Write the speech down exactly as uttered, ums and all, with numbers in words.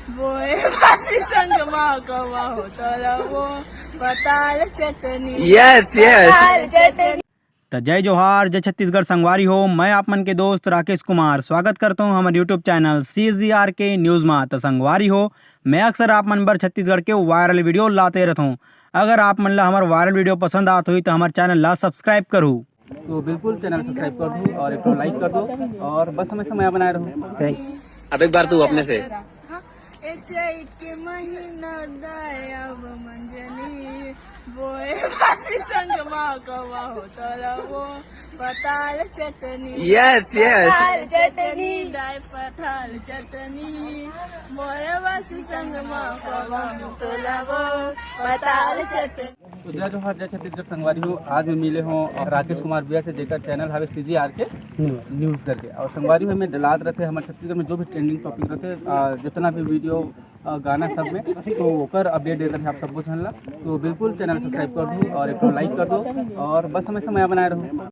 बोए बासी संग मा कमा हो तोला वो पताल चटनी। Yes, yes. पताल चटनी। तो जय जोहार, जय छत्तीसगढ़ संगवारी हो। मैं आप मन के दोस्त राकेश कुमार स्वागत करता हूँ हमारे YouTube channel C G R K news मा। तो संगवारी हो, मैं अक्सर आप मन बर छत्तीसगढ़ के वायरल वीडियो लाते रहता हूँ। अगर आप मन ला हमार वायरल वीडियो पसंद आत होही तो हमार चैनल ला सब्सक्राइब करू। तो बिल्कुल चैनल सब्सक्राइब कर दो और एक लाइक कर दो और बस हमेशा मया बनाए रहो। Thank you। अब एक बार तू अपने से। ए चैत के महीना दायब मंजनी बोए बासी संग मा कमा हो तोला वो पताल चटनी। Yes, yes. पताल चटनी दाय पताल चटनी बोए बासी संग मा कमा हो तोला वो पताल चटनी। तो जय जोहार, जय छत्तीसगढ़ संगवारी हो। आज मैं मिले हों राकेश कुमार भैया से, जेकर चैनल हवे C G R K news करके। और संगवारी हो, मैं डलात रहते हमारे छत्तीसगढ़ में जो भी ट्रेंडिंग टॉपिक रहते, आ, जितना भी वीडियो, आ, गाना सब में, तो ओकर अपडेट देते हैं आप सबको चैनल ला। तो बिल्कुल चैनल सब्सक्राइब कर दो और एक लाइक कर दो और बस हमेशा मया बनाए रहो।